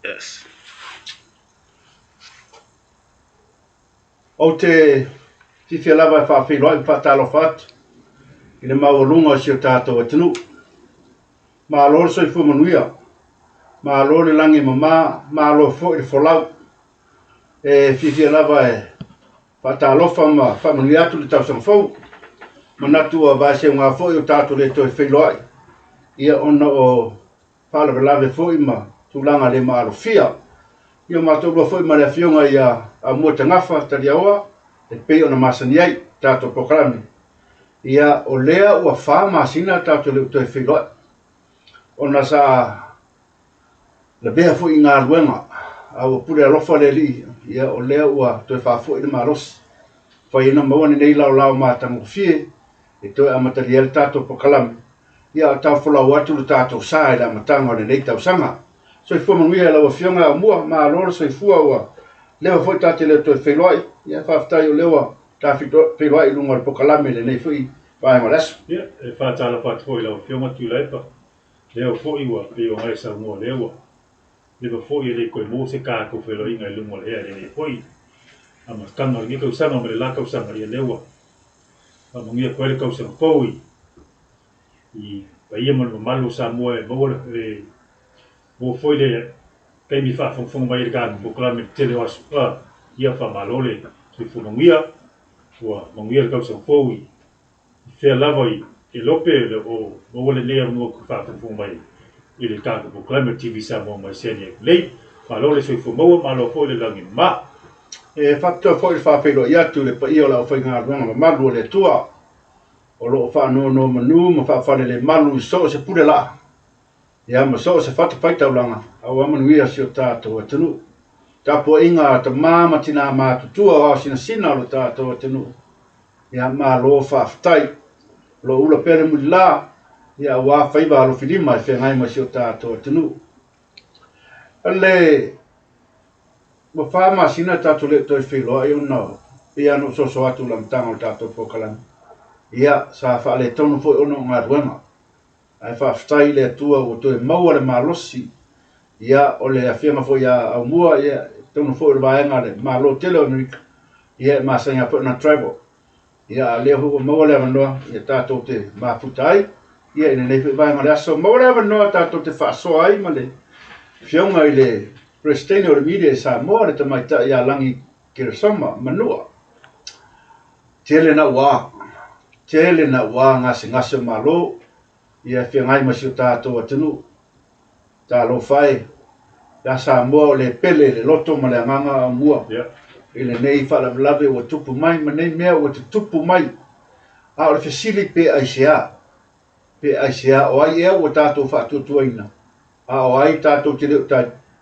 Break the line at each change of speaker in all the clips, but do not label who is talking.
Yes.
Ou te fiafia lava e faafeiloai ma faatalofa atu i le maualuga o si o tatou atunuu. Malo le soifua manuia, malo le lagi e mama, malo foi le folau. E fiafia lava e faatalofa ma faamanuia atu le tausaga fou. Manatu ua vaeseuga foi o tatou le toe feiloai, ia ona o faalavelave foi ma tulaga le maalofia. Ia o matou lua foi ma le Afioga ia Aumua Tagafa Taliaoa e pei ona masani ai tatou polokalame. Ia o lea ua 4 masina tatou le toe feiloai ona sa lavea foi i galuega, a ua pule alofa le Alii, ia o lea ua toe faafoi le malosi. Fai ai na maua lenei laolao matagofie e toe amatalia ai le tatou polokalame. Ia a tau folau atu le tatou sa i le amataga o lenei tausaga. Soifua manuia i lau Afioga Aumua, malo le soifua ua leva foi ta te le toe feiloai. Ia faafetai o lea ua ta feiloai i luga o le polokalame i lenei foi vaega o le aso.
Ia, e faatalofa atu foi i lau Afioga Tuilaepa, lea foi ua pei ona e saunoa lea ua leva foi e le toe maua se tatou feiloaiga i luga o le ea i lenei foi amataga o lenei tausaga ma le la tausaga. Ia lea ua faamanuia atu ai le tausaga fou i i paia ma le mamalu o Samoa e maua le maua foi le taimi faafogafoga mai ai le tatou polokalame i le tele o aso. Ia faamalo le soifua manuia, ua manuia le tausaga fou i fea lava i Elope o maua lenei avanoa e faafogafoga mai i le tatou polokalame o TV Samoa mai San Diego nei. Malo le soifua maua, malo foi le lagi mama.
E faapitoa foi le faafeiloai atu i le paia o le aufaigaluega mamalu o le Atua o lo o faanonomanu ma faafalelemalu i so o se pule laa, ia ma so o se fatafaitaulaga, aua manuia si o tatou atunuu. Tapuaiga a tama ma tina matutua o ao sinasina o le tatou atunuu, ia malo faafetai. O lo o ula pea le mulila, ia aua faiva alofilima e feagai ma si o tatou atunuu. Le ua 4 masina tatou le toe feiloai ona pei lava ona ou soso atu i le amataga o le tatou polokalame. Ia, sa faaletonu foi ona o galuega. Ae faafetai i le Atua ua toe maua le malosi. Ia, o le afioga foi ia Aumua, ia, totonu foi o le vaega a le Malo tele o Amerika, ia, e masani lava foi ona travel. Ia, a o lea foi ua maua le avanoa, ia tatou te mafuta ai, ia, i lenei foi vaega o le aso. Maua le avanoa tatou te faasoa ai ma le afioga i le Peresetene o le Media i Samoa, le tamaitai ia Lagi Keresoma Manua. Tele na ua, tele na ua gasegase o malo, ia e feagai ma si o tatou atunuu. Talofa e, ia Samoa o le pele le loto ma le agaga Aumua. I lenei faalavelave ua tupu mai ma nei mea ua tutupu mai. A o le fesili pe aisea, pe aisea o ai ea ua tatou faatuatuaina, a o ai tatou te le o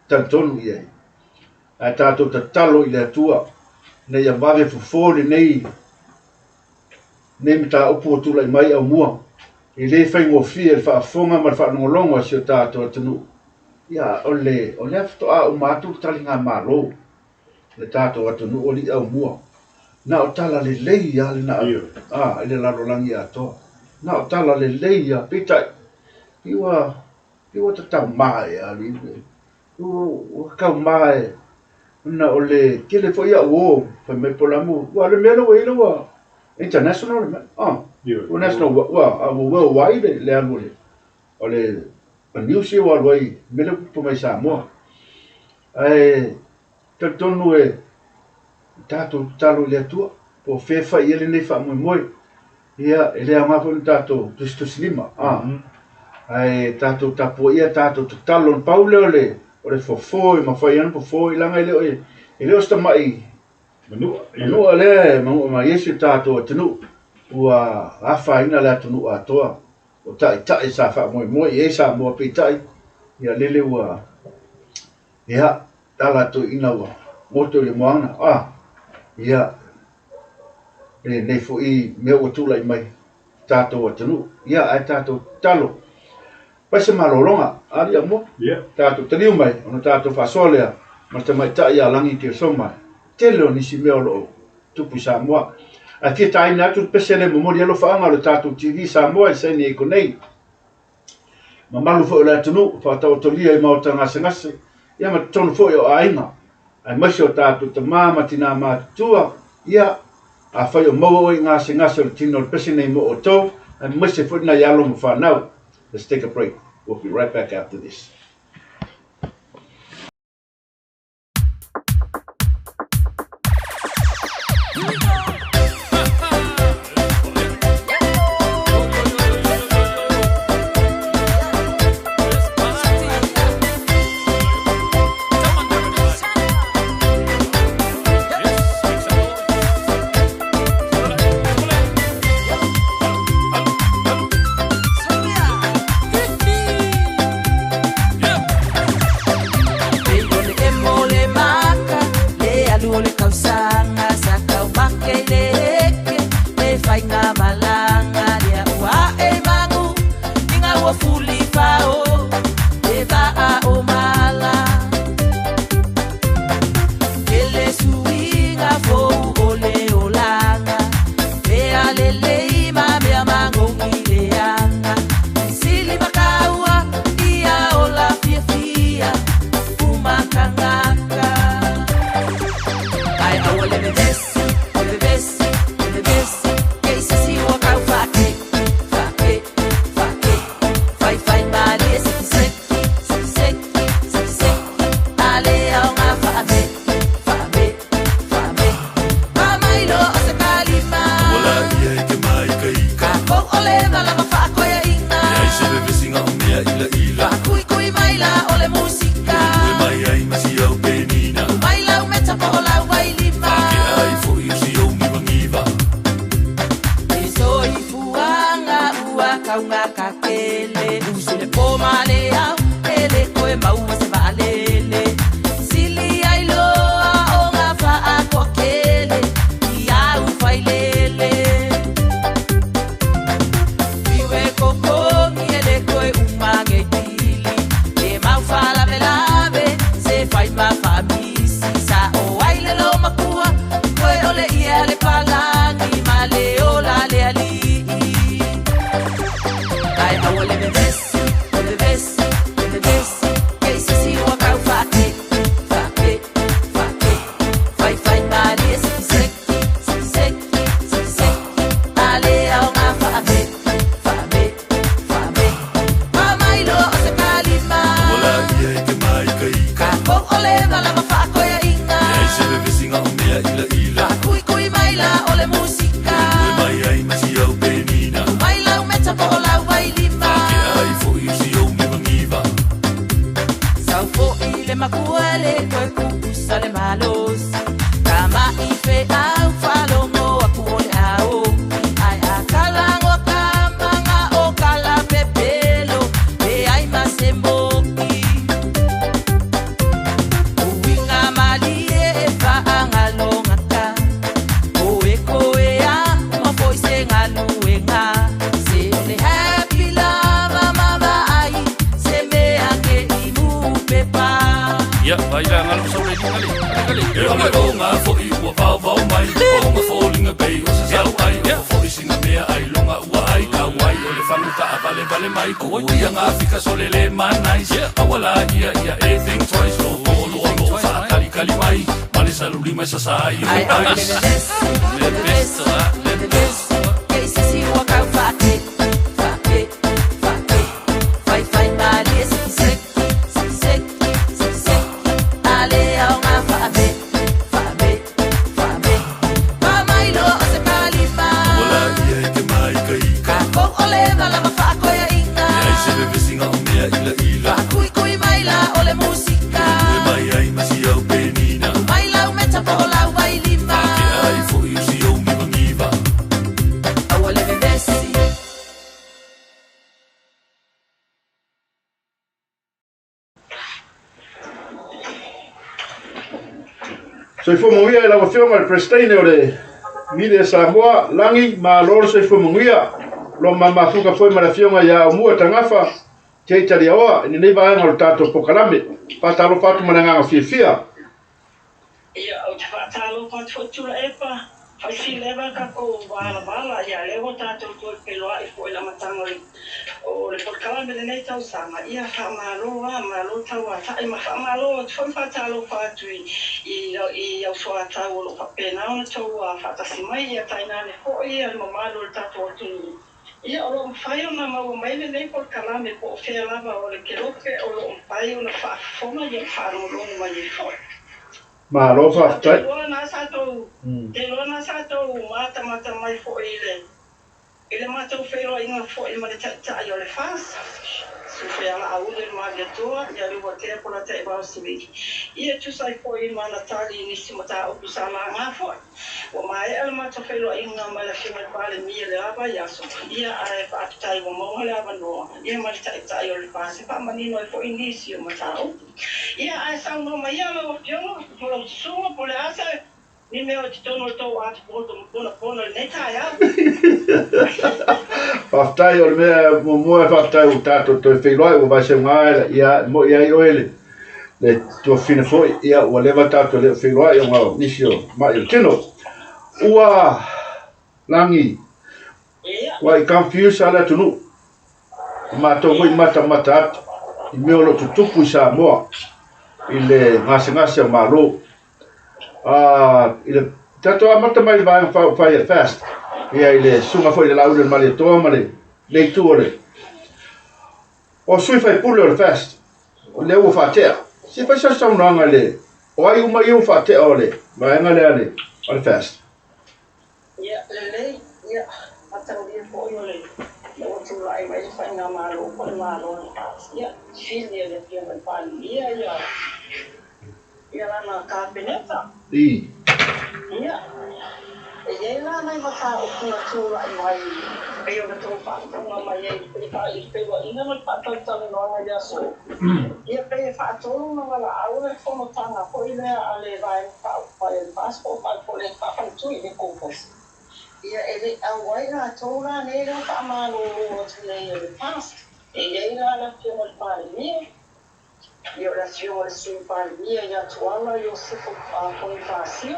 talitonu i ai. Ae tatou tatalo i le Atua, ina ia vave fofo lenei mataupu ua tulai mai Aumua. E le faigofie le faafofoga ma le faalogologo a si o tatou atunuu. Ia, o lea faatoa uma atu le taligamalo le tatou atunuu alii Aumua. Na o tala lelei lava le na i le lalolagi atoa. Na o tala lelei lava, peitai, ua tatauma e alii. Ua tatauma e ona o le tele foi au o, fai mai po o le a mo, ua le mea lea ua i ai ua international le mea. Ua national, ua worldwide le alu o le news ia ua alu ai, mea lea ua tupu mai Samoa. Ae talitonu e tatou tatalo i le Atua, po o fea fai i ai lenei faamoemoe. Ia, e le aoga foi na tatou tusitusilima. Ae tatou tapuaia, tatou tatalo. Na pau lea o le fofo e mafai ona fofo, leaga e le o se tamai manua lea e manua mai ai si o tatou atunuu. Ua afaina le atunuu atoa. O taitai sa faamoemoe i ai Samoa, peitai, ia lele ua, ia, tala toeaina ua goto i le moana. Ia, lenei foi mea ua tulai mai tatou atunuu. Ia, ae tatou tatalo. Fai se malologa, alii Aumua. Tatou taliu mai, ona tatou faasoa lea ma le tamaitai ia Lagi Keresoma. Tele o nisi mea o lo o tupu i Samoa. Ae fia taina atu le pese le momoli alofaaga o le tatou TV Samoa i San Diego nei. Mamalu foi o le atunuu, faataotolia i maota gasegase. ia ma totonu foi o aiga, aemaise o tatou tama ma tinā matutua, ia, afai o maua oe i gasegase o le tino o le pese nei mo outou, aemaise foi nai alo ma fanau. Let's take a break. We'll be right back after this. Soifua manuia i lau Afioga i le Peresetene o le Media Samoa, Lagi, malo le soifua manuia. O lo o mamafuga foi ma le Afioga ia Aumua Tagafa, Jay Taliaoa, i lenei vaega o le tatou polokalame. Faatalofa atu ma le agaga fiafia.
Ia, ou te faatalofa atu foi Tuilaepa. Faisili leva tatou valavala, ia lea ua tatou toe feiloai foi i le amataga o le polokalame i lenei tausaga. Ia faamalo lava, malo tauatai ma faamalo atu foi ma faatalofa atu i au soatau o lo o faapena ona tou faatasi mai, ia tainane foi le mamalu o le tatou atunuu. Ia o lo o mafai ona maua mai lenei polokalame po o fea lava o le kelope o lo o mafai ona faafofoga ia ma faalogologo mai ai foi.
Malo faafetai.
Te iloa na sa tou matamata mai foi i le matou feiloaiga foi ma le Taitai o le FAST, Sufea Laauli o le Malietoa, ia Leuatea Polataivao Siuki, ia e tusa ai foi ma ana tali i nisi o mataupu sa laga foi. Ua maea le matou feiloaiga ma le Afioga i le Palemia i le la vaiaso, ia ae faafetai ua maua le avanoa ia ma le Taitai o le FAST e faamanino ai foi nisi o mataupu. Ia, ae saunoa mai ia lau Afioga po o lau susuga po o le a se ni mea o i totonu o le tou atopoto ma ponapona i lenei taeao.
Faafetai, o le mea muamua e faafetai ua tatou toe feiloai, ua vaeseuga ae ia moi ai oe le tuafafine foi, ia ua leva tatou le o feiloai ona o nisi o mai o le tino. Ua lagi, ua i confuse lava le atunuu, ma matou foi matamata atu i mea o lo o tutupu i Samoa i le gasegase o Malo. I le tatou amata mai i le Vaega Faaupufai a le FAST, ia i le susuga foi i le Laauli o le Malietoa ma le itu o le o sui faipule o le FAST, o lea ua faatea. Se fai sau saunoaga i le o ai uma ia ua faatea o le vaega lea o le FAST.
Ia, lelei, ia, mataulia foi o le ina ua tulai mai le faigamalo po o le Malo o le FAST, ia, fili e le Afioga i le Palemia ia, ia lana Kapeneta. Ia, e i ai la nai mataupu na tulai mai pei ona tou faafofoga mai ai i le feiloaiga ma le faatalatalanoaga i le aso. Ia, pei e faatolu ona valaau le fonotaga foi lea a le Vaega Faaupufai a le FAST po o le Faafaletui, le caucus. Ia, e le i auai latou la nei lea ua faamalolo atu nei e le FAST. E i ai la le Afioga i le Palemia, ia o le Afioga i le Sui Palemia ia Tuala Iosefo Ponifasio,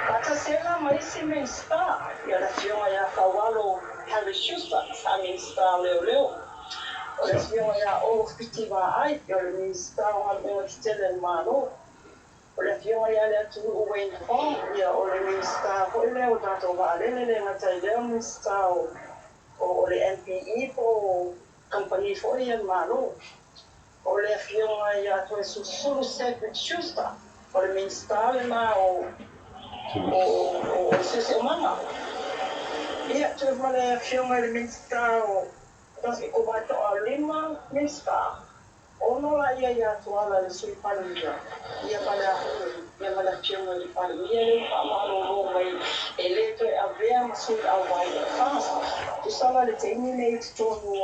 faatasi ai la ma isi Minisita, ia le Afioga ia Faualo Harry Schuster, sa Minisita o Leoleo, o le Afioga ia Olo Fiti Vaai, ia o le Minisita o Galuega Tetele a le Malo, o le Afioga ia Leatunuu Wayne Fong, ia o le Minisita foi lea o tatou vaalele, le gata i lea o le Minisita o le MPE po o kamupani foi ia a le Malo. O le Afioga ia Toeolesulusulu Cedric Schuster, o le Minisita lena o le Siosiomaga. Ia, toe ma le Afioga i le Minisita o 1, toa 5 Minisita, 6 la ia ia Tuala le Sui Palemia, ia ma le ia ma le Afioga i le Palemia lea ua faamalolo mai e le toe avea ma sui auai o le FAST. Tusa la le taimi nei i totonu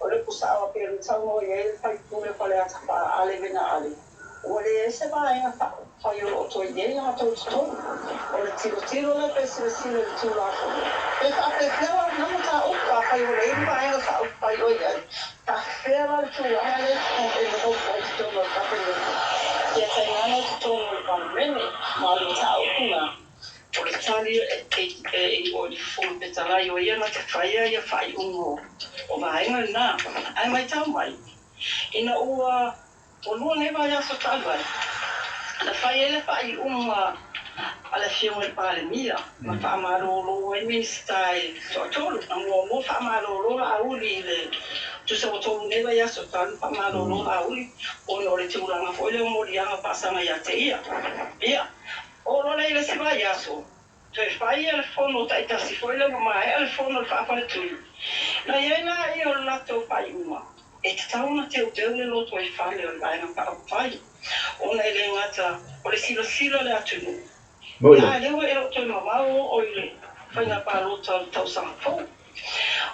o le pusao a pei ona saunoa i ai le faipule o Faleata 4 Ale Vena Ale, ua leai se vaega faaupufai o lo o toe i ai latou i totonu. O le tilotilo lea pe silasila i le Tulafono, pe faapefea la lena mataupu afai ua leai ni vaega faaupufai o i ai, faafefea la le tulaga lea e nonofo ai i totonu o le Kapeneta, ia tainane i totonu o le Palemene. Ma o le mataupu na o le tali e o le Fofoga Fetalai o ia na te faia ia faaiuga o vaega lena. Ae matau mai, ina ua 2 nei vaiaso talu ai, na fai ai le faaiuga a le Afioga i le Palemia ma faamalolo ai Minisita e toatolu. Na muamua faamalolo Laauli i le tusa ua 3 nei vaiaso talu faamalolo Laauli ona o le tulaga foi lea o moliaga faasaga ia te ia. Ia, oo loa lea i le isi vaiaso, toe fai le fono taitasi foi lea ua maea le fono o le Faafaletui. Na i ai la ia o le latou faaiuga, e tatau ona teuteu le lotoifale o le Vaega Faaupufai, ona e le gata o le silasila le atunuu. Ia, a lea ua e le o toe mamao oo i le faiga palota o le tausaga fou.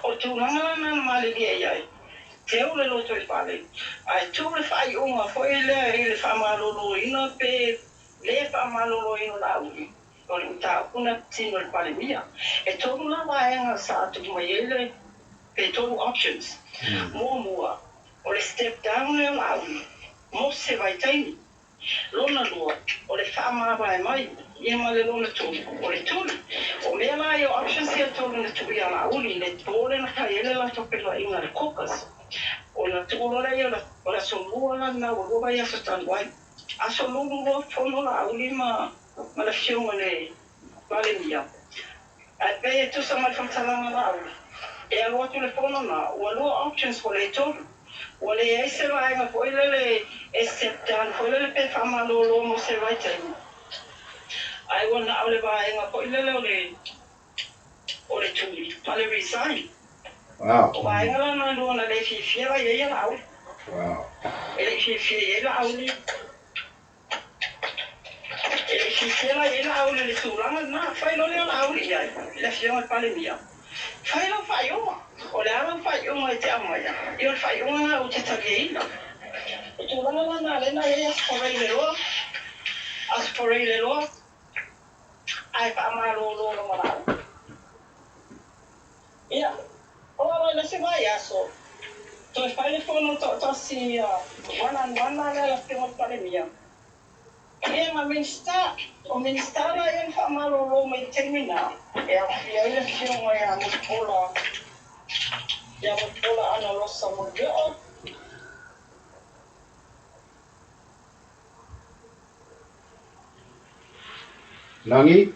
O le tulaga la na malilie i ai, teu le lotoifale, ae tuu le faaiuga foi lea i le faamaloloina pe le faamaloloina o Laauli, o le mataupu na tino i le Palemia. E tolu la vaega sa tuu mai ai le pe tolu options. Muamua, o le step down lea o Laauli mo se vaitaimi. Lona lua, o le faamavae mai, ia ma le lona tolu, o le tuli. O mea la ia o options ia e tolu na tuu ia Laauli i le po lea na fai ai le latou feiloaiga i le caucus. Ona tuu loa lea o le aso lua la lena ua lua vaiaso talu ai. Aso lulu loa fono Laauli ma le afioga i le Palemia. Ae pei e tusa ma le faamatalaga a Laauli, e alu atu i le fono na, ua lua options ua le tolu. Ua leai se vaega foi lele e step down foi lele pe faamalolo mo se vaitaimi, ae ua na o le vaega foi lele o le o le tuli ma le resign. O vaega la na e lua na le fiafia la i ai a Laauli. E le i fiafia i ai Laauli. E le i fiafia la i ai Laauli i le tulaga lena. Fai loa lea o Laauli i ai i le Afioga i le Palemia, Fai lau faaiuga. O le a lau faaiuga e te aumaia? Ia o le faaiuga lena ou te taliaina. O tulaga la na lea na i ai Aso Faraile loa, Aso Faraile loa, ae faamalolo lona Laauli. Ia, oo loa i le isi vaiaso, toe fai le fono toatasi one on one la lea a le Afioga i le Palemia, ia ma Minisita. O Minisita la ia na faamalolo mai i le taimi na, e aofia ai le Afioga ia Mulipola, ia Mulipola Analosa Mulioo.
Lagi.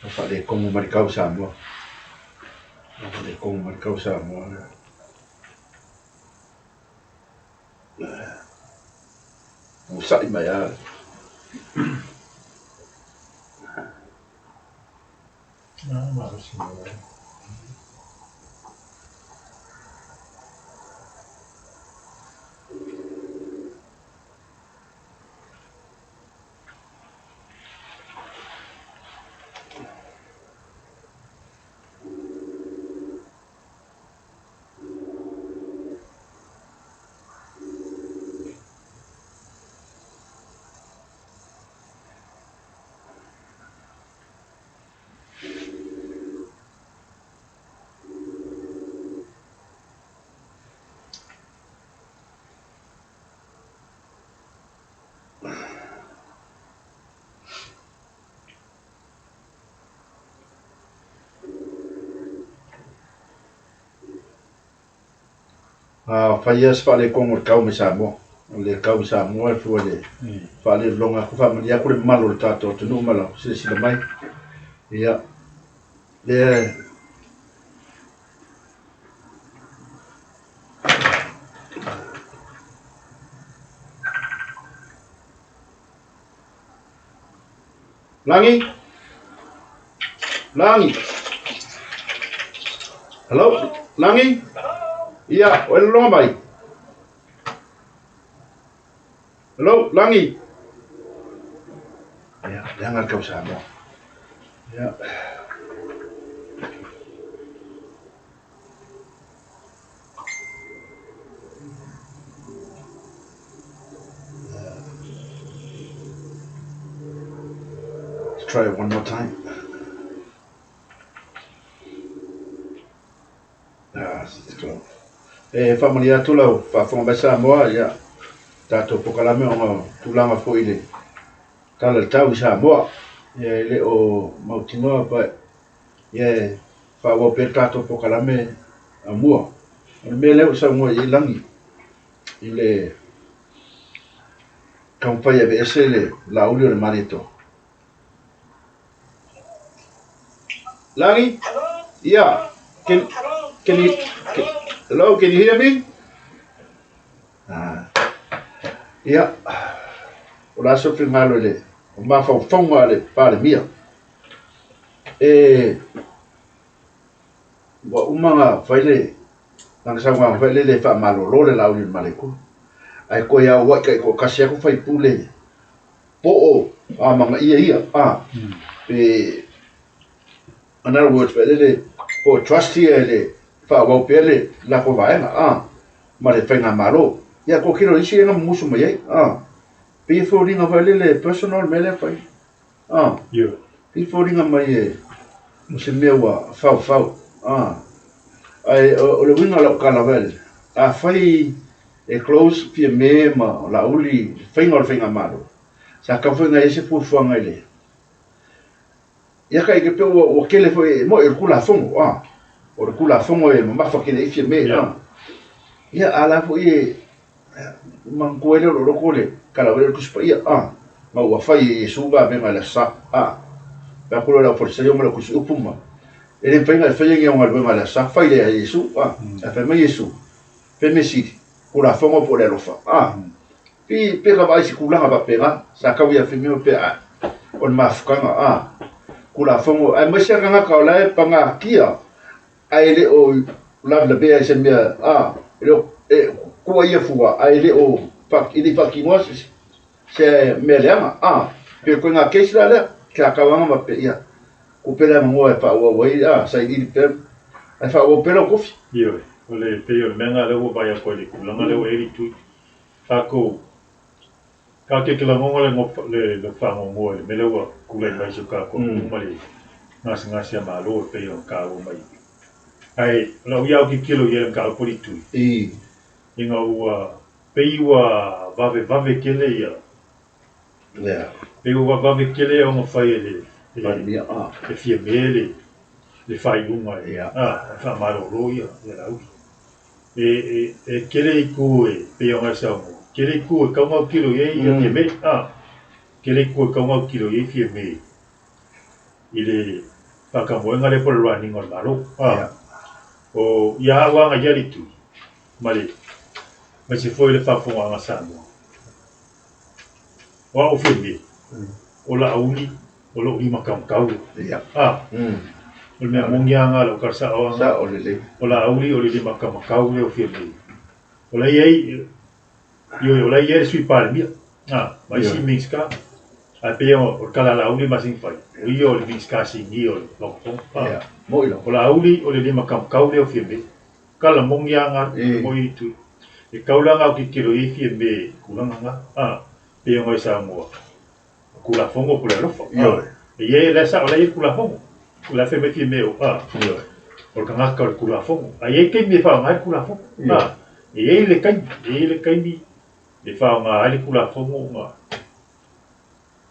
Ua faaletonu mai le tau Samoa. Ua faaletonu mai le tau Samoa. Ua sa'i mai lava. A fai lava se faaletonu o le tau mai Samoa. O le tau i Samoa e fua i le faalelologa atu, faamalie atu le mamalu o le tatou atunuu ma lau silasila mai. Ia, lea Lagi? Lagi? Hello? Lagi? Ia, o e lologa mai? Hello, Lagi? Ia, leaga le tau Samoa. Ia. Let's try it one more time. Ah, e faamalie atu lau faafofoga mai Samoa, ia, tatou polokalame ona o tulaga foi i le tala i le tau i Samoa. Ia, e le o mautinoa, but ia e faaauau pea le tatou polokalame amua. O le mea lea ua saunoa i ai Lagi i le taumafai e aveese le Laauli o le Malietoa. Lagi? Yeah. Can, can you, can, hello, can you hear me? Ah. Ia, o le a se finagalo i le mafaufauga a le Palemia. E, ua uma ona fai le lana saunoaga foi lele e faamalolo le Laauli o le Malekulu. Ae toe auai taitoatasi atu faipule po o amanaia ia, a, pe, in other words, foi lele, po o trust ia i le faaauau pea le latou vaega, a, ma le faigamalo. Ia, tilotilo i isi lea na mumusu mai ai, a, pei e foliga foi lele personal le mea lea e fai. A, pei e foliga mai e, o se mea ua faufau. Ae o le uiga o lau tala foi lea, afai e close Fiame ma Laauli i le faiga o le faigamalo, sa tatau foi ona i ai se fuafuaga i le Ia ka ike pe ua tele foi e mo'i o le Tulafono, a. O le Tulafono e mamafa tele ai Fiame, a. Ia, a la foi e manatua ai lea o lou loto le tala foi lea o le Tusi Paia, a. Ma ua fai e Iesu vavega i le Aso Sa, a. Fai atu lea o le Aufalesaio ma le Autusiupu ma, e le mafai ona e faia ni au galuega i le Aso Sa, fai lea e Iesu, a. Ae fai mai Iesu, fai mea sili, Tulafono po o le alofa, a. Pi, pe ka vaai i se tulaga faapena, sa tau ia Fiamē pe a o le mafutaga, a, Tulafono, aemaise a tagata o la e pagatia ae le o lavelavea i se mea, a, e le o, e tuuaia fua ae le o, e le i faatinoa se, se mea leaga, a, pei o le ituaiga case la lea, sa tau lava na faapea, ia, tuu pea le avanoa e faaauau ai, a, sailiili pea, ae faaauau pea lau tofi.
Ioe, o le, pei o le mea lena lea ua vaai atu ai i le tulaga lea ua i ai le itu. Tatou, tatou te lagona le le le faanoanoa i le mea lea ua tulai mai i si o tatou atunuu ma le gasegase a Malo e pei ona taua mai. Ae o lau ia autilotilo i ai i le mataupu a le Tui, ina ua pei ua vavevave tele ia, pei ua vavevave tele ona fai e le e Fiame le le faaiuga e faamalolo ia Laauli. E tele itu e pei ona e saunoa, tele itu e tatau ona autilo i ai ia Fiame, a, tele itu e tatau ona autilo i ai Fiame i le faatamoega lea po o le running o le Malo, a. O ia au lava na ia le itu ma le aemaise foi o le faafofogaaga a Samoa. O au o Fiame, o Laauli o lou lima taumatau a. O le mea moni lava lena, lau tala sao lava lena.
Sao lelei.
O Laauli o le lima taumatau lea o Fiame. O la e i ai, ioe, o la e i ai le Sui Palemia, a, ma isi Minisita. Ae pei o le tala a Laauli masini fai, o ia o le Minisita Sinia o le Maota Fono, a.
Moi lava.
O Laauli o le lima taumatau lea o Fiame. Tala moni lava lena, moi i tui. E tatau la ona autitilo i ai Fiame i tulaga na, a, pei ona e saunoa. Tulafono po o le alofa.
Ioe.
E i ai, la e sao, la e i ai le Tulafono. O le a fai mai Fiamē o, a,
Ioe.
o le tagata o le Tulafono. Ae i ai taimi e faaaoga ai le Tulafono.
Ioe.
A, e i ai le taimi, e i ai le taimi e faaaoga ai le Tulafono ma,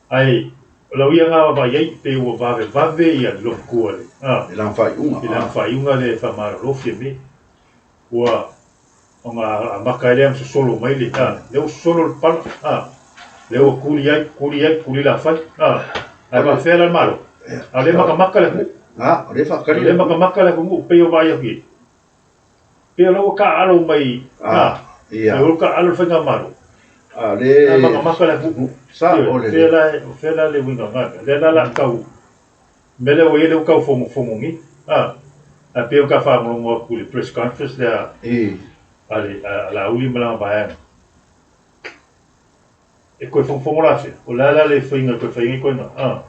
ae o lau ia lena vaavaai i ai, pei ua vavevave ia le logotua i le, a,
I lana faaiuga.
I lana faaiuga lea e faamalolo Fiamē. Ua ona amata ai lea ona sosolo mai le, a, lea ua sosolo le pala, a, lea ua tuli ai, tuli ai, tuli lafai, a, ae faapefea la le Malo? A o lea e matamata le atunuu.
A, o lea e faatali.
O lea e matamata le atunuu, pei o vaai atu i ai. Pei o la ua taaalo mai, a,
ia.
Pei ua taaalo le faigamalo.
A, o lea
E matamata le atunuu.
Sao lelei.
Fea la, o fea la le uiga o na mea? Lea la la tau mea lea ua i ai lea ua tau fogofogo nei, a, ae pei ona ta faalogologo atu i le press conference lea a le a Laauli ma lana vaega, e toe fogofogo la fea? O le a la le faiga e toe fai ai ituaiga, a?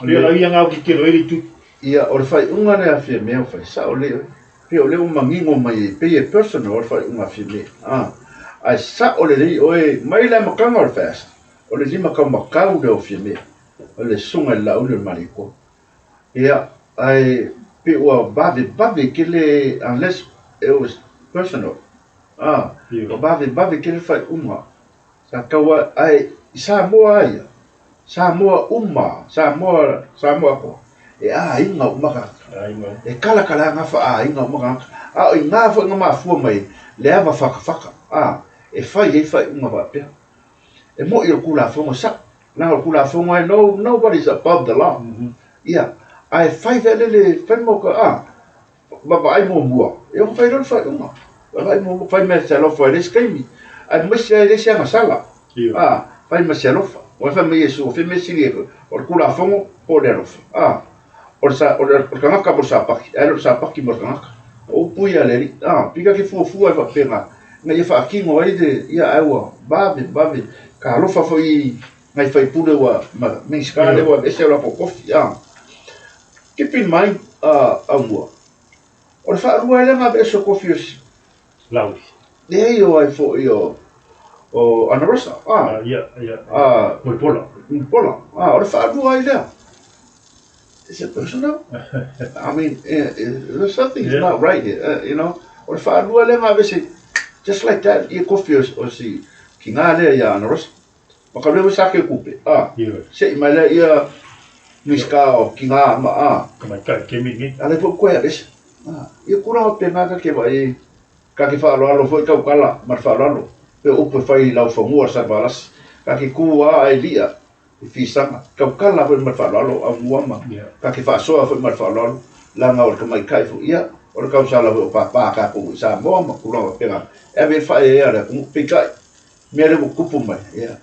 Pei o lau ia na autitelo ai le itu.
Ia, o le faaiuga lea a Fiamē ua fai, sao lelei oe. Pei o lea ua manino mai ai, pei e personal le faaiuga a Fiamē, a. Ae sao lelei oe, mai le amataga o le fast, o le limataumatau lea o Fiamē. O le susuga i le Laauli o le Malietoa. Ia, ae pei ua vavevave tele unless it was personal. Ah, ua vavevave tele faaiuga. Sa tau a, ae i Samoa lava ia, Samoa uma, Samoa, Samoa atoa, e aiga uma tagata. E kalakala gafa aiga uma tagata. A o i ina foi na mafua mai le ava fatafata, ah, e fai ai faaiuga faapea. E moi o le Tulafono e sao. Leaga o le Tulafono e no, nobody is above the law. Ia, ae fai foi lele, fai mo ka, a, vaavaai muamua, ia ona fai loa le faaiuga. Vaavaai muamua, fai ma se alofa i le isi taimi, aemaise ai le isi agasala. A, fai ma se alofa. Ua fai mai Iesu, o fea mea sili ai, o le Tulafono po o le alofa. A, o le, o le, o le tagata mo le sapaki, ae le o le sapaki mo le tagata. O upu ia a le Alii. A, pei ta te fuafua ai faapena, ina ia faatino ai le, ia ae ua vave, vave, ka alofa foi i nai faipule ua, ma Minisita lea ua aveese o latou tofi, a. Keep in mind, Aumua, o le faalua ai lea ona aveese o tofi o si.
Lauli.
Leai o ai foi o, o Anarosa, a.
Ia, ia.
A.
Mulipola.
Mulipola, a, o le faalua ai lea. Is it personal? I mean, there's something's not right here, you know. O le faalua lea na aveese, just like that, ia kofi o si kina lea ia Ana Rosa. Ma ka lea sa ke kupe, ah. Se i mai lea ia Minisita o kina ma, ah.
Ka mai kai kemi ni.
Ale fo koe aveese. Ah, ia kura o pena ka ke vai, ka ke whaaloalo foi kau kala, ma le whaaloalo. Pe upu e fai lau fanua sa valasi. Ka ke kua ai lia, i fisaga, tautala foi ma le faaaloalo aumua ma ta te faasoa foi ma le faaaloalo, leaga o le tamaitai foi ia, o le tausala foi o pāpā a tatou i Samoa ma tulaga faapena, e ave ai le faaeaea a le atunuu. Peitai, mea lea ua tupu mai, ia,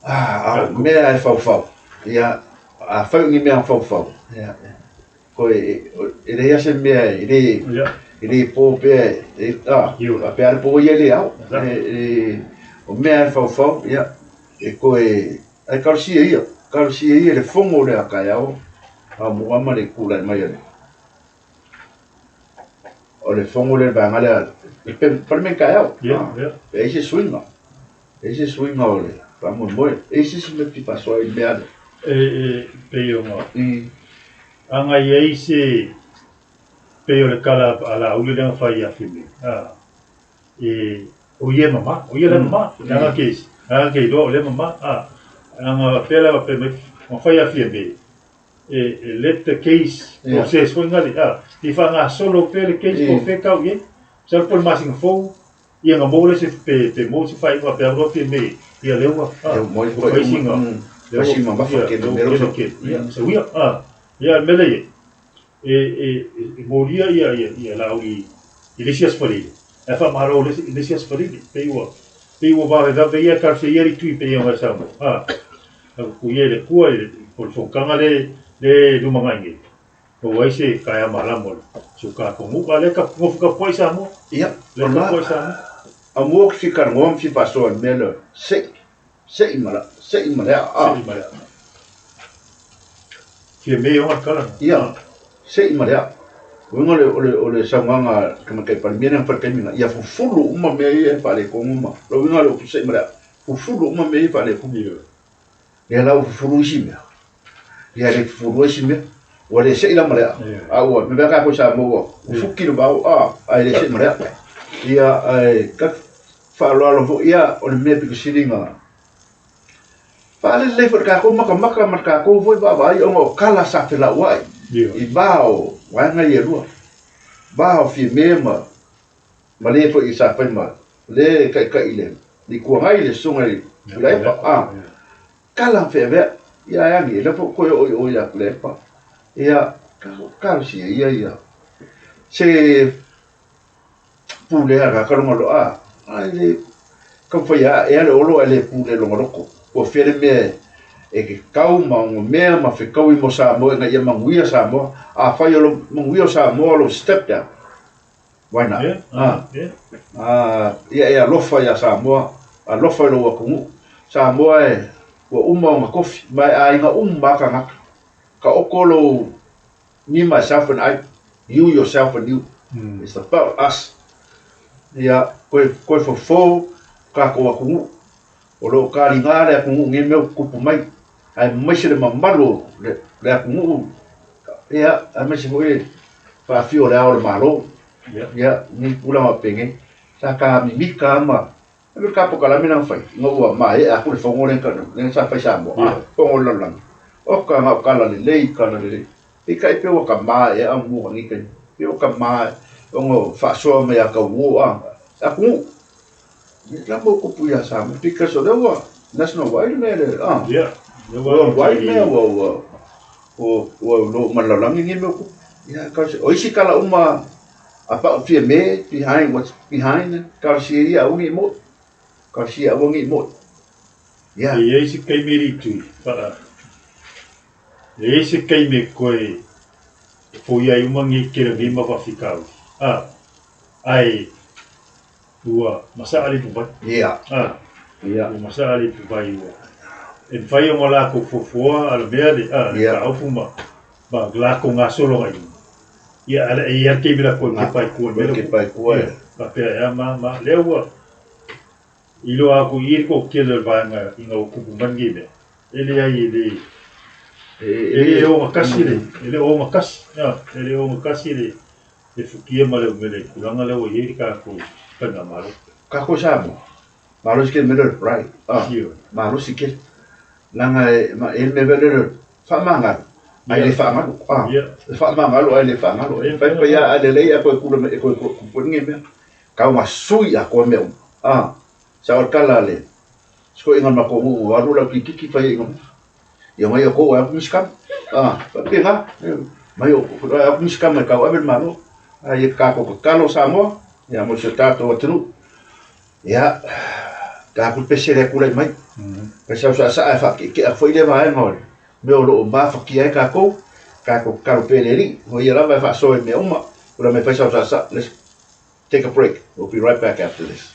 a o mea e faufau, ia, afai o ni mea faufau, ia, Koe, e leai lava se mea e le, e le po pea, e, a, faapea lava le po ia e le ao. O mea e faufau, ia, e koe, ae talosia ia, talosia ia le fono lea a taeao, a mua ma le tulai mai a le, o le fono lea le vaega lea, le Palemene taeao, e ai se suiga, e ai se suiga o le faamoemoe, e ai se isi mea e fia faasoa ai i le mea lea.
E pei ona agai ai se pei o le tala a Laauli lea na fai ia Fiamē, a, e, o ia e mama, o ia la e mama, leaga ke, leaga ke iloa o lea e mama, a, leaga faapea la faapea mai, na fai ia Fiamē, e, e let the case process foi ngale, a, i faagasolo pea le case po o fea e tau i ai, masalo po o le masina fou, Ia na maua lea se pe pe maua se faaiuga faapea loa Fiamē ia lea ua a ua fai sina lea ua ia lea ua kele kele ia sau ia a ia le mea lea i ai e e e molia ia ia ia Laauli i le isi aso Faleile ae faamalo i le isi aso Faleile pei ua pei ua vavevave ia talosia ia le tui pei ona e saunoa a a ia i le Atua i le po o le fonotaga le le lumanai nei. Maua ai se taeao malama o si o tatou nuu. A o lea e nofo tapuai Samoa.
Ia,
Lea e tapuai Samoa.
A mua ou te fia talanoa ma fia faasoa i le mea lea, sei, sei ma la, sei ma le aa.
Sei ma le aa. Fiamē ona le tala na.
Ia, sei ma le aa. Uiga o le, o le, o le saunoaga a le Tamaitai Palemia lea na fai i le taimi lena, ia fufulu uma mea ia e faaletonu ma, o le uiga o le upu sei ma le aa, fufulu uma mea ia e faaletonu.
Ioe.
Lea la ua fufulu isi mea. Ia le fufulu isi mea. Ua le sei la ma le aa. A ua mea tatou i Samoa ua fuki le vao a ae le sei ma le aa. Ia ae ka faaaloalo foi ia o le mea pito sili na faalelelei foi i le tatou matamata ma le tatou foi vaavaai ona o tala sa felauai i va o vaega ia e lua. Va o Fiamē ma ma le foi sa fai ma le taitai i le Itu Agai le susuga i Tuilaepa a tala feavea ia e agi e le foi koe oo i o ia Tuilaepa ia talosia ia ia se pule a ka longa lo a ai le taumafai a ea le olo ae le pule lona loko ua fea le mea e ke kau ma ona mea ma fekaui mo Samoa ina ia manuia Samoa afai o lo manuia o Samoa o lo step down. Why not?
Yeah,
Ah.
yeah.
Ah, ia e alofa iā Samoa, alofa i lou atunuu. Samoa e, ua uma ona tofi, ma e aiga uma lava tagata. Taoto lou me, myself and I, you, yourself and you. It's about us. Ia, koe, koe fofo tatou atunuu. O lo o taligā le atunuu i nei mea ua tutupu mai, aemaise le mamalu o le, le atunuu, ia, aemaise foi le faafio o le Ao o le Malo. Ia, nei tulaga faapena, sa ta mimita lava ma, e pei o le ta polokalame lea na fai, ina ua maea atu le fono lea lea sa fai i Samoa, a, fono o le lalolagi. Oka, na o tala lelei, tala lelei. Peitai pei ua tama ea mua i lenei taimi, pei ua tama ona o faasoa mai ia tauo a atunuu. La mo kupu ia Samoa because o lea ua national wide mea le a.
Yeah.
World wide mea ua ua ua ua lo ma lalolagi nei mea kupu. Ia ka o isi kala uma about Fiamē behind what's behind talosia ia aua nei mo'i. Talosia aua nei mo'i. Ia.
E iai se taimi e ritui, whaa. E iai se taimi e koe e foia ai uma nei kera nei ma whawhikauri. A, ae Ua masaa le ipuvai.
Ia.
A.
Ia.
Ua masaa le ipuvai ua. E mafai ona lakou fuafua a le mea le, a, le
Ia.
mataupu ma, ma lakou gasolo agai luma. Ia, a e i ai le taimi lakou e kepa ai tua i le mea lea.
Kepa ai tua,
Ia, faapea e a ma, ma, lea ua iloa atu i i le toatele o le vaega ina ua tupu mai lenei mea, e leai e le, E le ogatasi le, e le o ogatasi, e le ogatasi le le fukia ma le umele i tulaga lea ua i ai le tatou faigamalo.
Tatou Samoa, malosi kele mea lea o le pride, malosi kele. Leaga e i ai le mea foi lele o le faamagalo ae le faagalo, e faamagalo ae le faagalo. E fai fai lava ae lelei ae toe tula mai, toe tupu foi lenei mea. Tau ina sui atoa mea uma. Sao le tala a le soiga o le matou nuu ua alu lau kitiki fai ai ina ia mai outou e atu nisi tama. Faapena, mai outou e atu nisi tama e tauave le Malo. A ia tatou tatalo Samoa, ia mo si o tatou atunuu. Ia, tatou pese lea tulai mai. Fai sau saasaa e faakeekea foi lea vaega o le mea o lo o mafatia ai tatou. Tatou tatalo pea i le Alii, o ia lava e faasoa i mea uma. Tulai mai fai sau saasaa. Let's take a break. We'll be right back after this.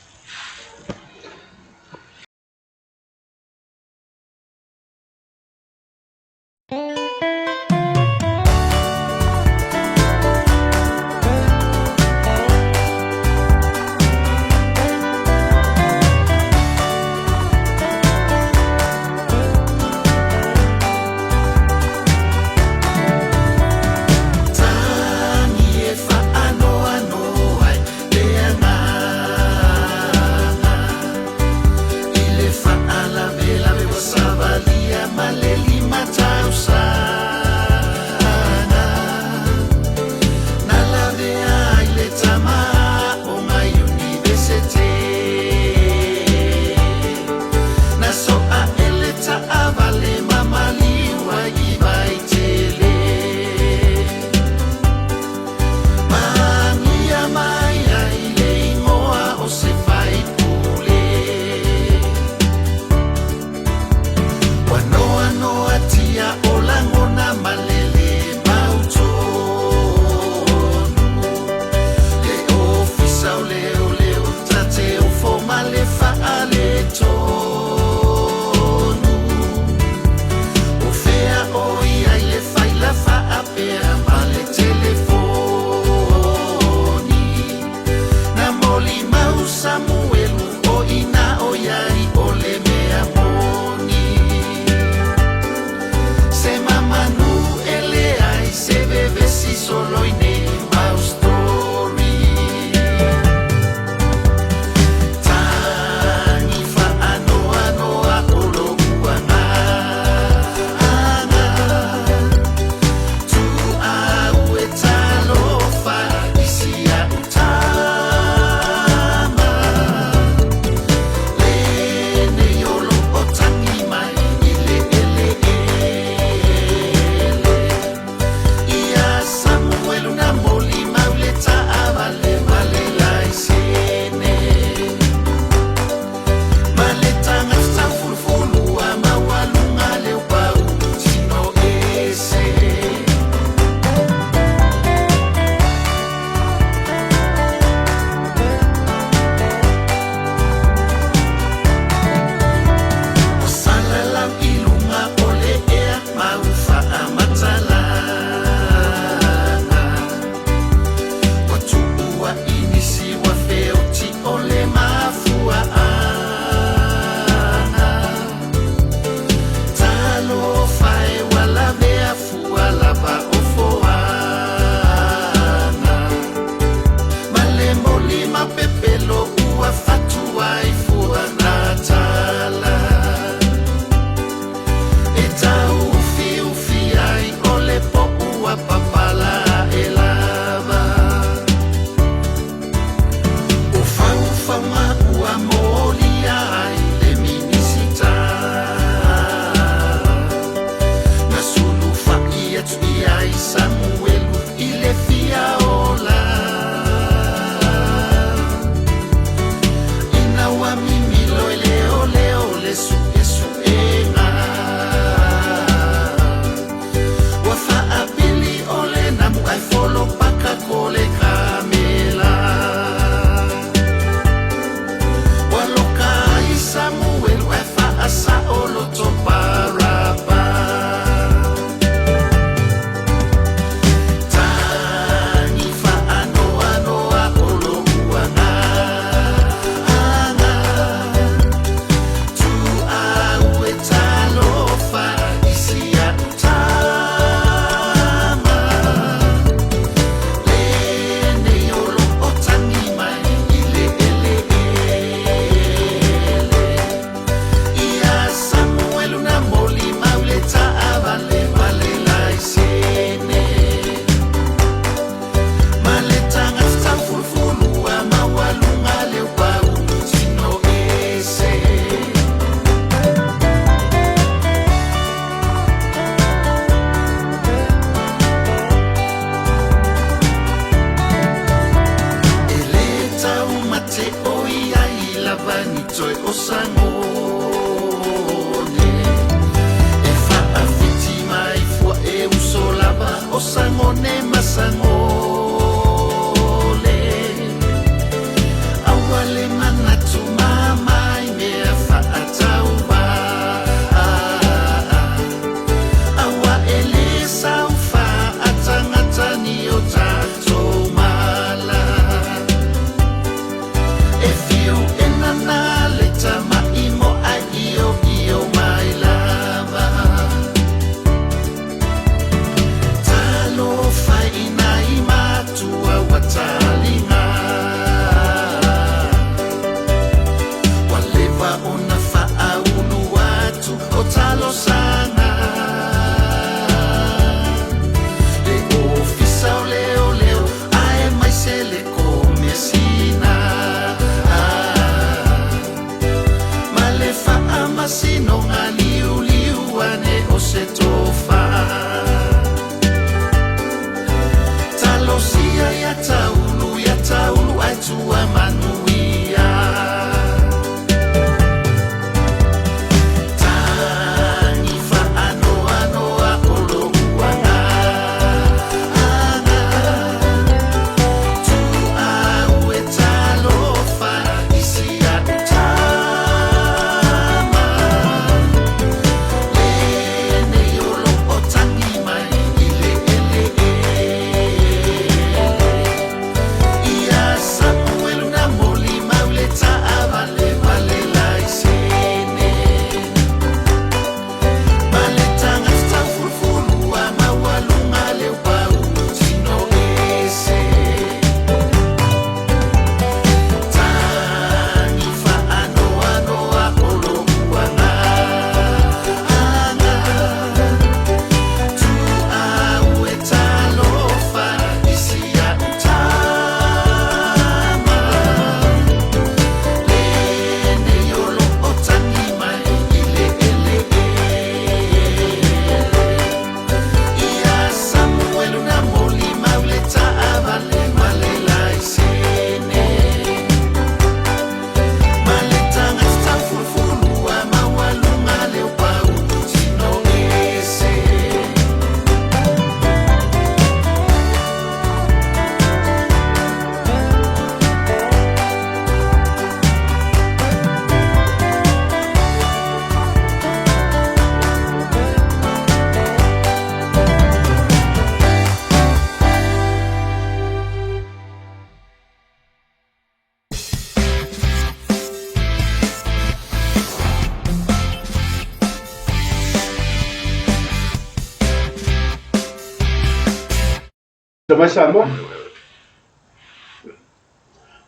Mai Samoa.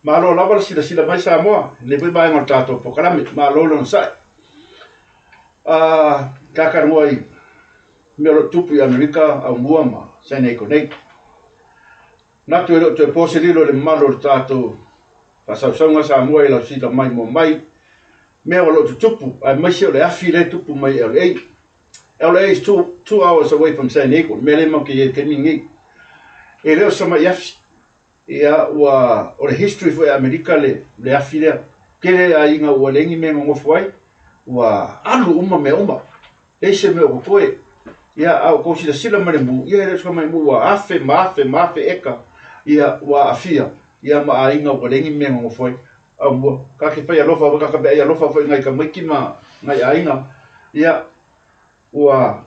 Malo lava le silasila mai Samoa i lenei foi vaega o le tatou polokalame. Malo le onosai. Kakalua i mea o lo o tupu i Amerika aumua ma San Diego nei. Manatu e le o toe po se lilo i le mamalu o le tatou faasausauga Samoa i lau sila mai mua mai mea o lo o tutupu aemaise o le afi lea e tupu mai i LA. LA is 2 hours away from San Diego, le mea lea matou te i ai i le taimi lenei. E le o se tamai afi. Ia, ua, o le history foi a Amerika le afi lea. Tele aiga ua leai ni mea e nonofo ai, ua alu uma mea uma. Leai se mea o totoe. Ia, a ua tou silasila mai le mu, ia e le o se tamai mu, ua afe ma afe ma afe eka, ia, ua aafia, ia ma aiga ua leai ni mea e nonofo ai. Aumua, ta te fai alofa foi, ta te vaai alofa foi i nai tamaiti ma nai aiga, ia, ua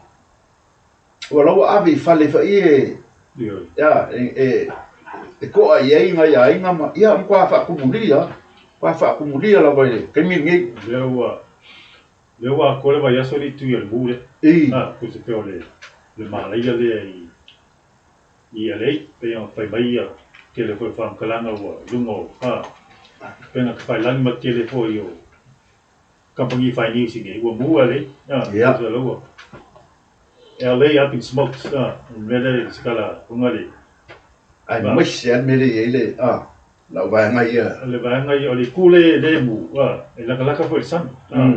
la ua ave i fale foi e, ia, e to'a i ai nai aiga ma, ia, matua faatumulia, matua faatumulia lava i le taimi lenei.
Lea ua atoa le vaiaso le tui o le mu lea. Ah, ko se pe o le malaia lea i LA, pe ona fai mai ia tele foi faamatalaga ua i luga o upega tafailagi ma tele foi o kamupani fai news i nei, ua mu LA. Ah, se la ua LA up in smokes. Ah, o le mea lea se kala unga le
Aemaise lava le mea lea e i ai le lau vaega ia.
Le vaega ia o le itu le mu, ah, e lakalaka foi i le sami. Ah.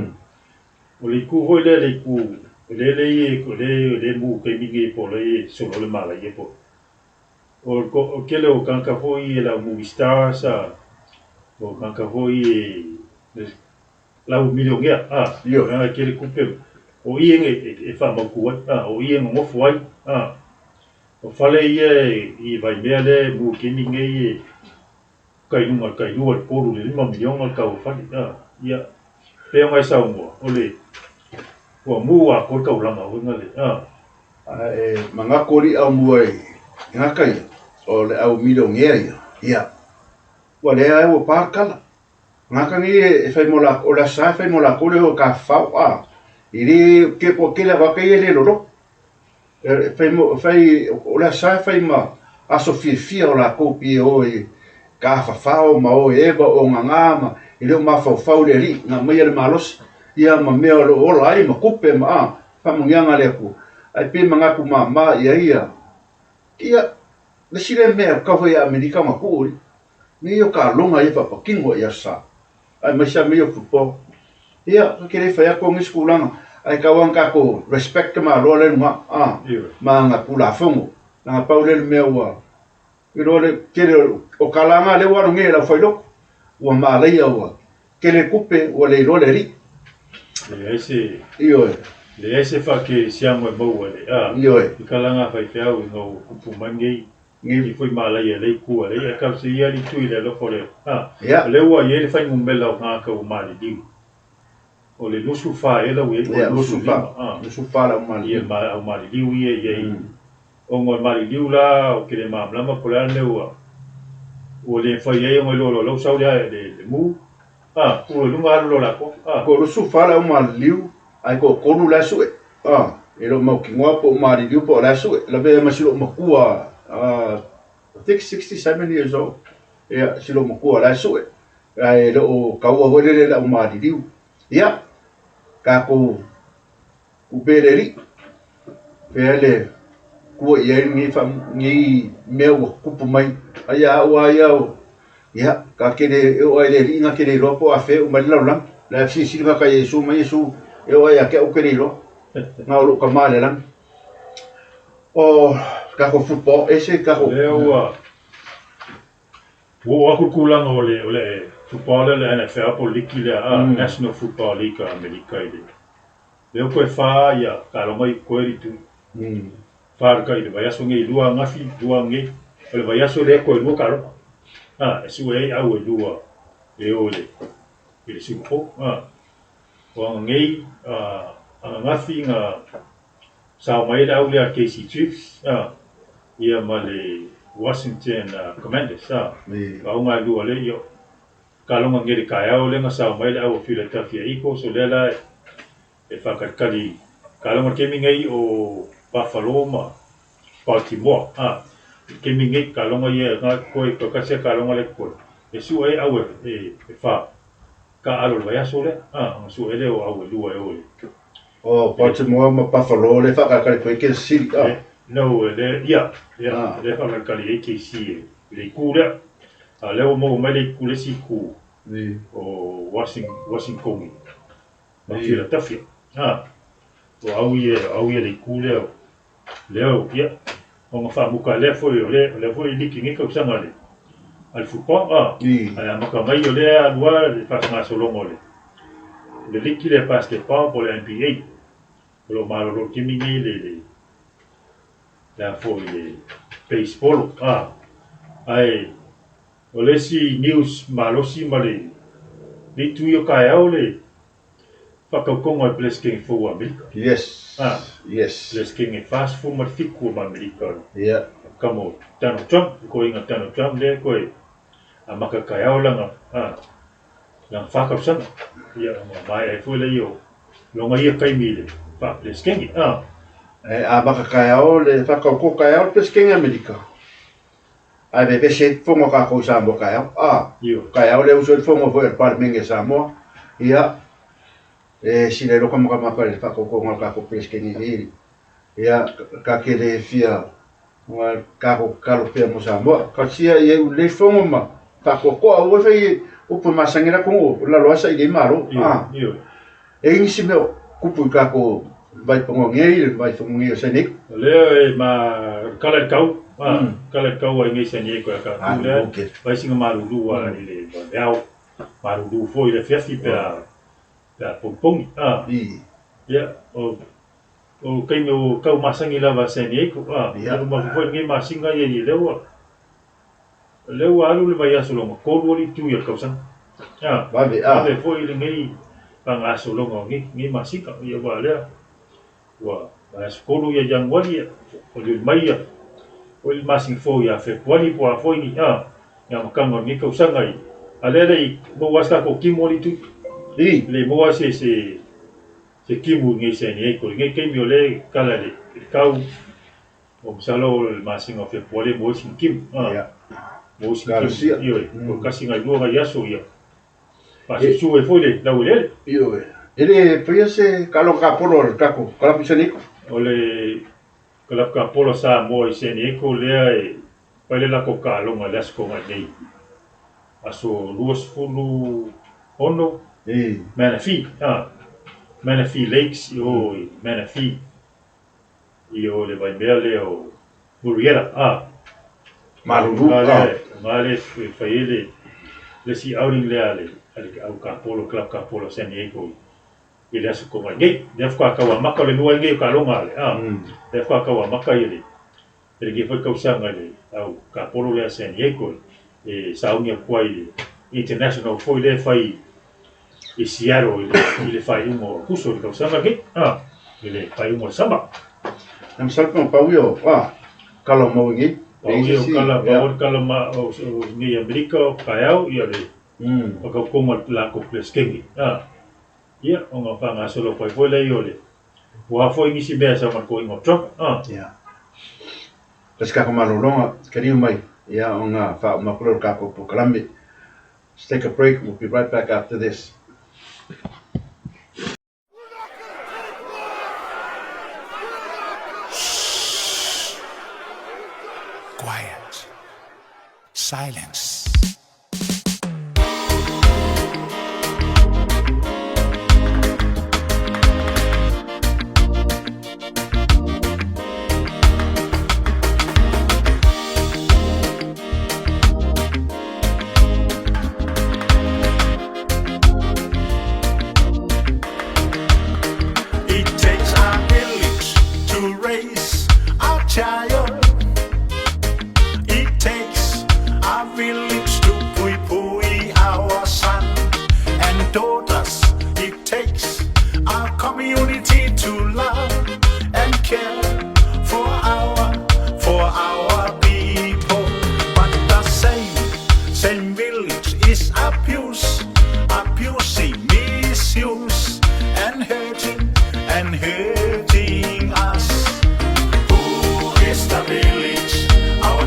O le itu foi lea le itu le le i le le mu taimi nei po o le solo le malaia po. O o tele o tagata foi e lau movie stars a o tagata foi e lau milionea a na tele tupe o i e faamautu ai a o i e nonofo ai a o fale ia i Vaimea lea e mu i taimi nei e kai luga kai 2, le 3, le 5 miliona le tau o fale a ia pe ona e saunoa o le ua mu atoa le taulaga uiga le a.
Ae manatu alii aumua i tagata ia, o le au milionea ia, ia, ua lea ua pa le tala. Tagata nei e fai mo latou, o le Aso Sa e fai mo latou le o e tafafao, a. E le, ke kua tele tagata ia e le loloto. E fai mo, fai, o le Aso Sa e fai ma aso fiafia o latou pei e o e tafafao ma o e eva o gaga ma e le o mafaufau i le alii na aumaia le malosi, ia ma mea o lo o ola ai ma tupe ma a, faamanuiaga a le Atua. Ae pei e manatu mama i ai ia, ia, le isi lea mea tau fai ia Amerika ona tuu i, mea ia o taaloga ia faapatino i Aso Sa. Aemaise lava mea ia o football. Ia, ta te le fai atu nisi tulaga, ae tau lava ona tatou respect Malo lea i luga, a, ma ana Tulafono. Leaga pau lea o le mea ua, iloa le tele o kalaga lea ua alu nei e le aufailoto, ua malaia ua tele tupe ua le iloa le alii.
Leai se
Ioe.
Leai se faakerisiano e maua le a
Ioe.
I kalaga faifeau ina ua tupu mai nei nei foi malaia lea itu a lea tau se ia li tui le alofa o le a o lea ua i ai le fuainumera o tagata ua maliliu o le 24 ea lau i ai o le 25 a
24 le au
ia
maliliu.
Ma au maliliu ia i ai ona o le maliliu la o ke le malamalama po o le a le mea ua le mafai ai ona iloa loa lau sau le mu a tu i luga alu loa latou a.
Ko 24 le au maliliu, ae toatolu la e sue. A, e le o mautinoa po o maliliu po o la e sue. Lavea ma si lou matua, I think 67 years old. Ia, si lou matua la e sue. Ae le o taua foi lele le au maliliu. Ia, tatou upe le alii. Fea le tua i ai lenei mea ua tupu mai. Ai a au lava ia, ia, ta te le, e oo lava i le alii na te le iloa po o afea e uma ai le lalolagi. La e fesilisili gata ia Iesu mai Iesu, e oo lava ia te au ou te le iloa. Na o lou tama i le lagi. O tatou football, ese tatou.
Lea ua oo atu le tulaga o le football lea, le NFL po o le liki lea a National Football League a Amerika i le lea ua toe fa ia taaloga i totoe le itu fa le kai le vaiaso nei, lua ananafi, lua ananei, o le vaiaso lea toe lua taaloga a e sue ai au e lua e o i le Super Bowl a o ananei ananafi na sao mai ai le au lea KC Chiefs a ia ma le Washington Commanders a auga e lua lea ia taaloga nei le taeao lea na sao mai le au o Philadelphia Eagles o lea la e faatalitali taaloga le taimi nei o Buffalo ma Baltimore a. I le taimi nei, taaloga ia na totoe, toe tasi lava taaloga lea e totoe, e sue ai au e fa taaalo i le vaiaso lea, a, ona sue ai lea o au e lua e o i le.
O Baltimore ma Buffalo lea e faakalikali atu ai Kansas City, a.
No, lea, ia, ia, lea e faakalikali ai KC i le itu lea. A o lea ua maua mai le itu, le isi itu o Washington ma Philadelphia, a. O au ia, o au ia le itu lea o Leo, ia, ona faamuta lea foi o lea, o lea foi e liki nei tausaga a le, a le football, a, ae amata mai o lea e alu lava le faagasologa o le, le liki lea basketball po o le NBA. O lo o malolo i le taimi nei le, le, le a foi le baseball, a, ae o le isi news malosi ma le, le itu ia o taeao le, Faatautoga o le Peresetene fou o Amerika.
Yes.
Ah.
Yes.
Peresetene 47 o Amerika.
Yeah.
Kamo Donald Trump, le koiga Donald Trump lea toe amata taeao lana, ah, lana fa tausaga. Ia, ona maea ai foi lea o lona ia taimi i le faa-Peresetene. Ah.
E amata taeao le faatauto taeao le Peresetene Amerika. Ae vevesi ai fono a kākou i Samoa taeao. A, taeao lea uso ai le fono foi a le Palemene a Samoa. Ia, e sila ai loka makamaka i le faatautoga o le kākou Peresetene nei. Ia, ka te le fia kākou tatalo pea mo Samoa. Talosia ia iu lelei fono ma faatoatoa aua e fai upu e masani ai latou o lalo lava saili ai Malo. A, e i ai nisi mea o tupu i kākou Vaifanua nei, le Vaifanua nei o San Diego.
O lea e ma kala i le kau, a, kala i le kau ai nei San Diego ia tatou lea, fai sina malulu a i le vaeao, malulu foi i le afiafi pe a, pe a pogipogi, a. Ia, o, o taimi o tau masani lava a San Diego, a, ia ma foi lenei masina ia i lea ua, lea ua alu le vaiaso lona tolu alii tui o le tausaga. A,
Vave, a.
Vave foi lenei faagasologa o lenei masina, ia aua o lea ua vaiaso tolu ia Ianuari, ia olioli mai ia foi le masina fou ia Fepuari po o a foi ni, a, le amataga o lenei tausaga i, a lea le i maua lava se tatou timu alii tui.
I.
Le i maua se, se, se timu i nei San Diego i lenei taimi o lea e kala i le kau. O masalo o le masina o Fepuari e maua ai sina timu.
Ia.
Maua ai sina timu. Ioe. O tasi nai lua nai aso ia. Faasusu ai foi le laueleele.
Ioe. E le faia se taaloga kapolo a le tatou kalapu i San Diego?
O le kalapu kapolo a Samoa i San Diego lea e fai le latou taaloga i le Aso Toonai nei. Aso 26 Manafee. Manafee Lakes i o i Manafee. I o le vaimea lea o Muriela, a.
Malulu, a.
O lea e fai ai le le isi outing lea a le a le au kapolo, club kapolo a San Diego i le Aso Toonai nei. Lea faatoa tau amata, o le lua ai nei o taaloga a le, a. Lea faatoa tau amata i le i lenei foi tausaga i le au kapolo lea a San Diego e sauni atu ai i le International foi lea e fai i Seattle i le, i le faaiuga o Aokuso i le tausaga lenei, a, i le faaiuga o le sama.
Na masalo pe pau ia o, a, kala o maua nei.
Pau ia o kala, pau o kala ma o, o nei Amerika o taeao ia le whakaukonga o le lakou Peresetene. A, ia, ona whangasolo pai foi lea o le, ua foi nisi mea sa ma le koiga o Trump, a.
Ia. Kasi kākou malologa, kaliu mai, ia, ona faauma atu lea o le kākou polokalame. Let's take a break, we'll be right back after this.
Quiet. Silence. It takes a village to raise a child. It takes a village to pui our son and daughters. It takes a community to love and care for our for our people. But the same same village is abuse, abusing, misuse, and hurting and hurting us. Who is the village? Our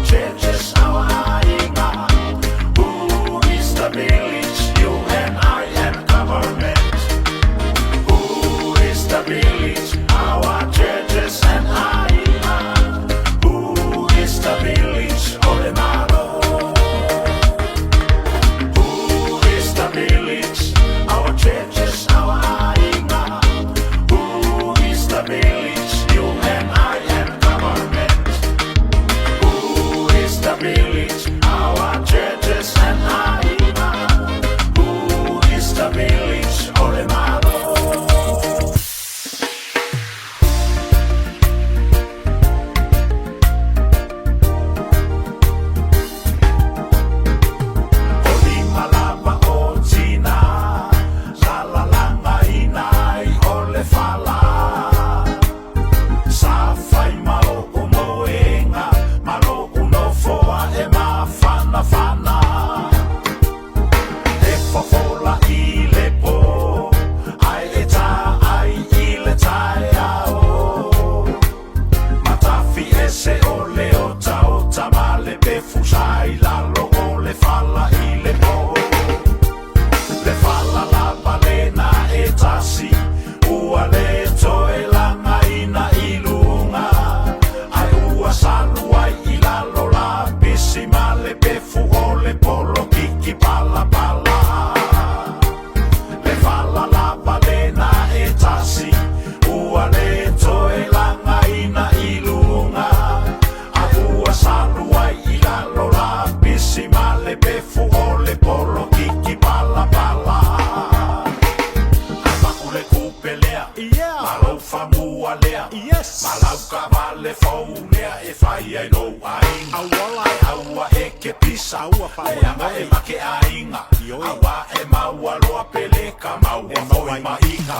fou lea e fai ai lou aiga. Ai aua e kepisa, leaga e make aiga. Aua e maua loa pele ka maua foi ma ika.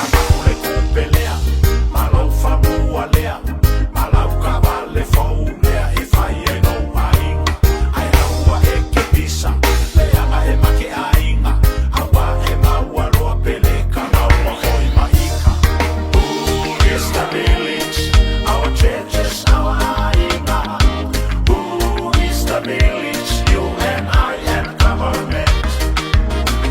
Avatu le tupe lea, ma lou fanua lea, ma lau taavale fou lea e fai ai lou aiga. Ae aua e kepisa, leaga e make aiga. Aua e maua loa pele ka maua foi ma ika. Who is the village? Our churches, our aiga. Who is the village? You and I and government.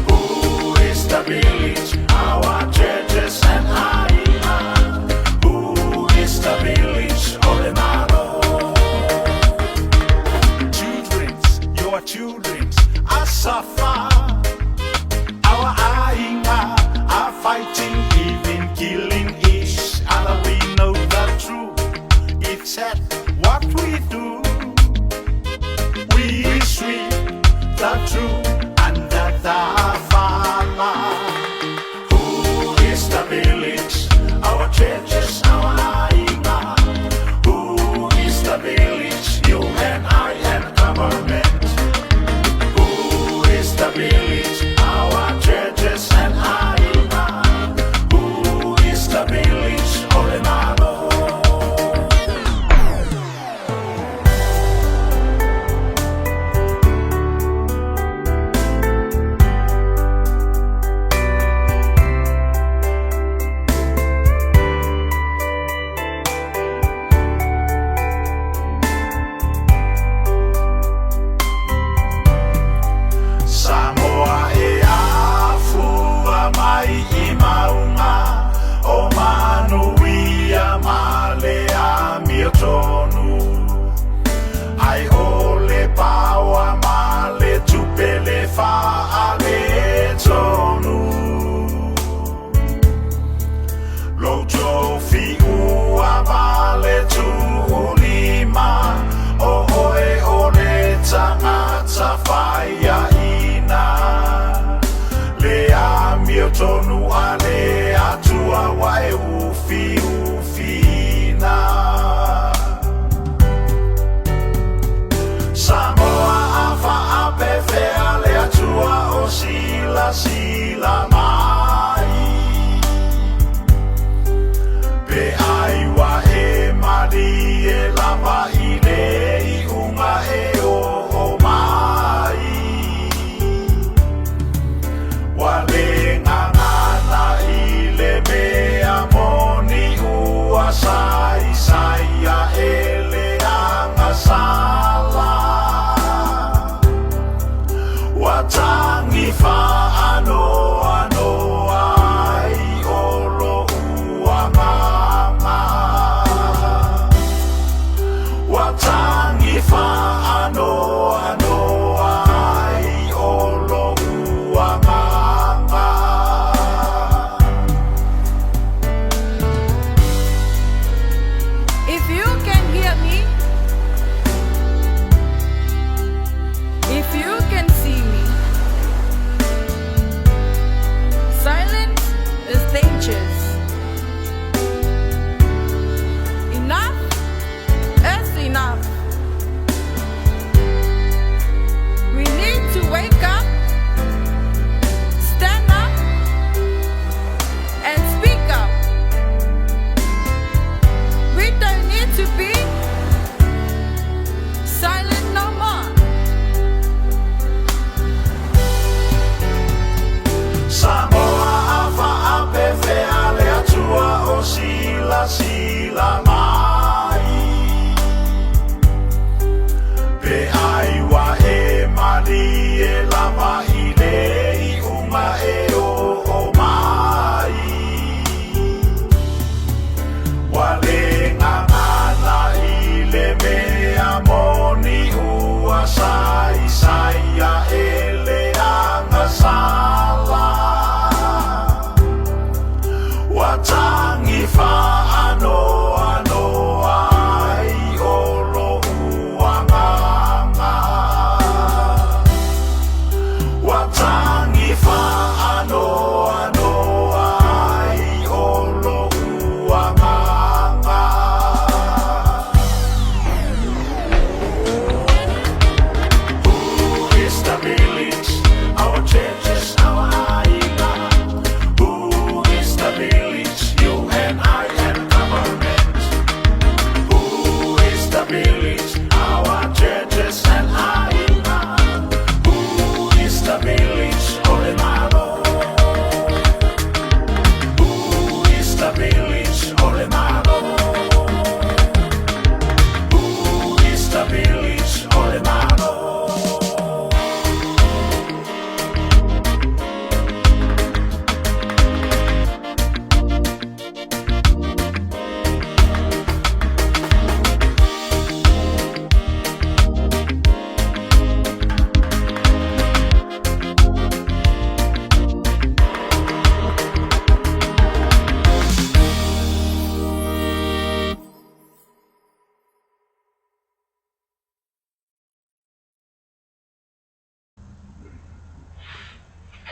Who is the village? Our churches and aiga. Who is the village? O le Malo. Children's, your children's are suffer. Our aiga are fighting, even killing each other. We know the truth. It's sad what we do. We sweep the truth under the fala. Who is the village? Our churches, our aiga. Who is the village? You and I and government. Who is the village? Our churches and aiga. Who is the village? O le Malo.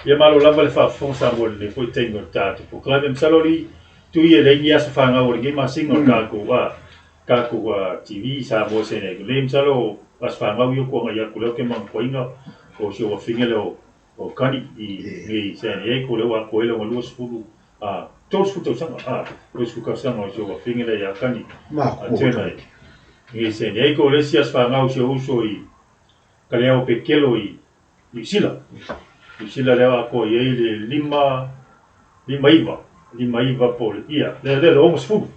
Ia malo lava le faafofoga Samoa i lenei foi taimi o le tatou polokalame. Masalo alii Tui e leai ni aso fanau o lenei masina o le tatou a tatou a TV Samoa SNA. Nei masalo o aso fanau ia ua agai atu lea ou te manatuaina o si ou afine lea o Kani i nei San Diego lea ua atoa ai lona 20 a 30 tausaga a 30 tausaga o si ou afine lea ia Kani Turner i nei San Diego. O le isi aso fanau o si ou uso i Kaleao Pekelo i Niu Sila. Niu Sila lea ua atoa i ai le 5, 59, 59 po o le, ia, lea, lea le 60,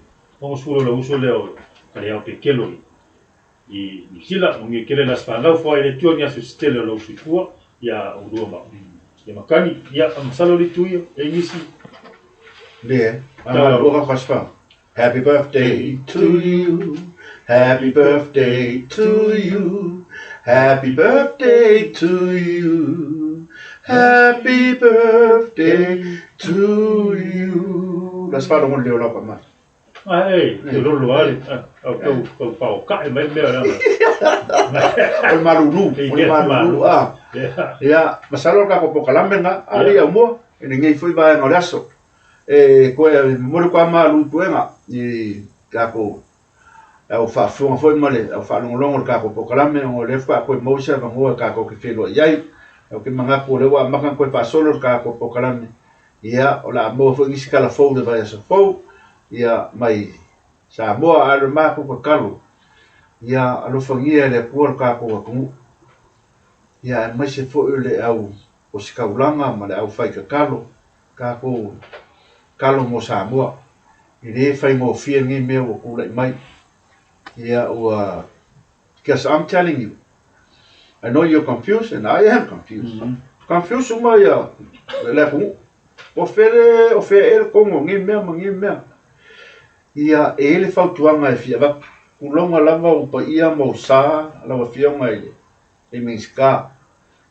60 o le uso lea o Kaleao Pekelo i, i Niu Sila. Manuia tele le aso fanau, foai le Atua ni aso se tele o lou soifua, ia oulua ma, ia makani, ia, masalo le itu ia, e nisi.
Le, a lua ka aso fanau. Happy birthday to you, happy birthday to you, happy birthday to you, happy birthday to you. La se faalogo le leo lau ka mai.
Ai, te lolo ale, au tau tau pao kae mai le mea lea.
O le malulu, o le malulu, a. Ia, masalo le tatou polokalame lena, a le i aumua, i lenei foi vaega o le aso. E koe momoli koa malu i puega i tatou au faafofoga foi ma le au faalogologo i le tatou polokalame ona o lea faatoa toe maua se avanoa tatou te feiloai ai. Ou te manatu o lea ua amata ona toe faasolo le tatou polokalame, ia o le a maua foi nisi tala fou i le vaiaso fou ia mai Samoa. Ae o le matou tatalo, ia alofagia e le Atua le tatou atunuu, ia aemaise foi o le au ositaulaga ma le au faitatalo Tatou tatalo mo Samoa. E le faigofie lenei mea ua tulai mai. Ia ua because I'm telling you I know you're confused and I am confused. Confused uma ia le atunuu. O fele, o fea ea le tonu o nei mea ma nei mea. Ia e i ai le fautuaga e fia avatu. Tulouna lava ou paia ma ou sa lau Afioga i le Minisita,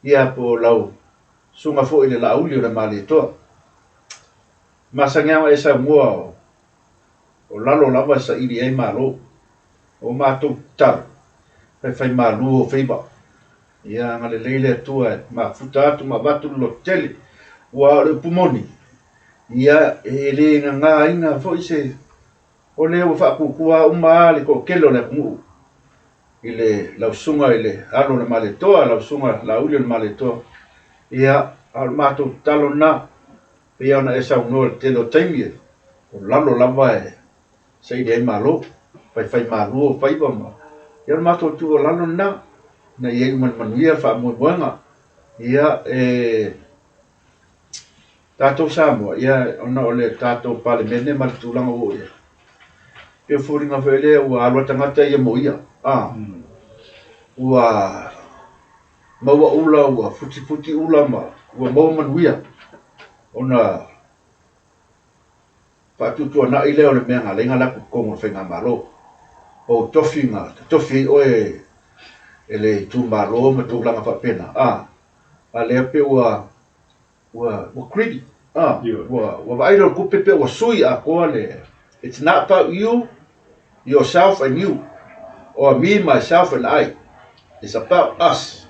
ia po o lau Susuga foi i le Laauli o le Malietoa. Masani lava ona e saunoa o lalo lava e saili ai Malo. O matou tatalo, faifaimalu ou faiva. Ia agalelei le Atua e mafuta atu ma avatu le lototele. Aua o le upu moni, ia e le gagāina foi se O lea ua faapuupua uma lava le toatele o le atunuu i le lau susuga i le alo o le Malietoa, lau susuga Laauli o le Malietoa. Ia, a o le matou tatalo lena, pei lava ona e saunoa i le tele o taimi, o lalo lava e saili ai malo, faifaimalu o faiva ma... Ia o le matou tuualalo lena, ina ia iu ma le manuia le faamoemoega. Ia, e... Tatou Samoa, ia, ona o le tatou Palemene ma le tulaga ua oo i ai, pei o foliga foi lea ua alu a tagata ia mo ia, a, ua maua ula, ua futifuti ula ma ua maua manuia, ona faatuatuanai lea o le mea na ala ai ona alu atu i totonu o le Faigamalo. O ou tofi na totofi ai oe e le itumalo ma tulaga faapena, a, a lea pei ua Ua ua greedy ah ua ua vaai loa i le tupe pei ua sui atoa le it's not about you yourself and you or me myself and I it's about us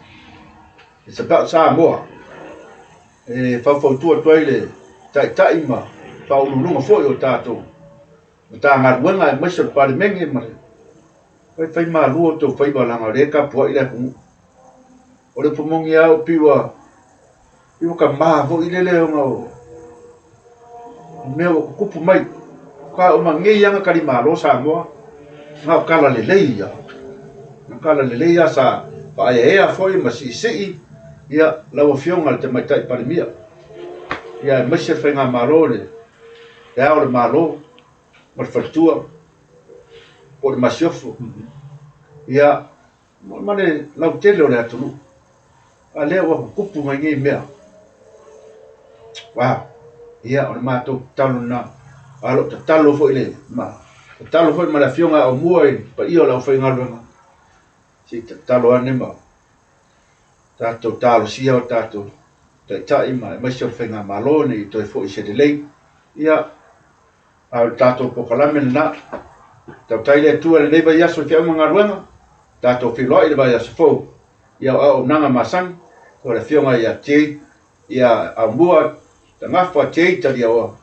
it's about Samoa e faufautua atu ai le taitai ma faauluuluga foi o tatou Matagaluega aemaise o le Palemene ma le faifaimalu o outou faiva leaga o lea e tapuai le atunuu. O le upu moni lava ua pei ua pei ua tama foi lele ona o mea ua tutupu mai. Faatoa uma nei lava ona talimalo Samoa, na o tala lelei ia. Na o tala lelei lava sa faaeaea foi ma siisii ia lau Afioga i le Tamaitai Palemia, ia aemaise le Faigamalo i le Le Ao o le Malo ma le faletua po o le masiofo, ia, ma le lautele o le atunuu. A lea ua tutupu mai nei mea. Wow! Ia, o le matou tatalo lena. A o lo o tatalo foi le, ma, tatalo foi ma le Afioga ia Aumua i le paia o le aufaigaluega, se i tatalo ane ma tatou talosia o tatou Taitai ma aemaise o le Faigamalo ina ia toe foi se lelei. Ia, a o le tatou polokalame lena. Tautai le Atua i lenei vaiaso i feau ma galuega, tatou feiloai i le vaiaso fou. Ia o auaunaga masani, o le Afioga ia Jade. Ia, Aumua, Tagafa, Jay Taliaoa,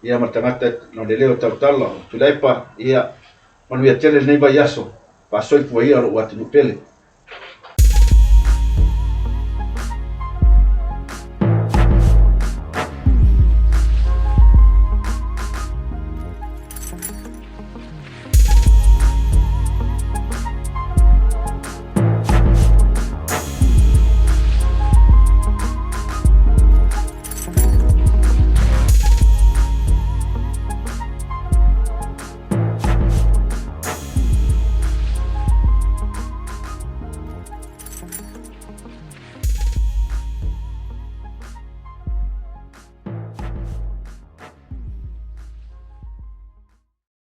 ia ma le tagata no le leo tautala o Tuilaepa, ia, manuia tele lenei vaiaso, faasoifua ia lou atunuu pele.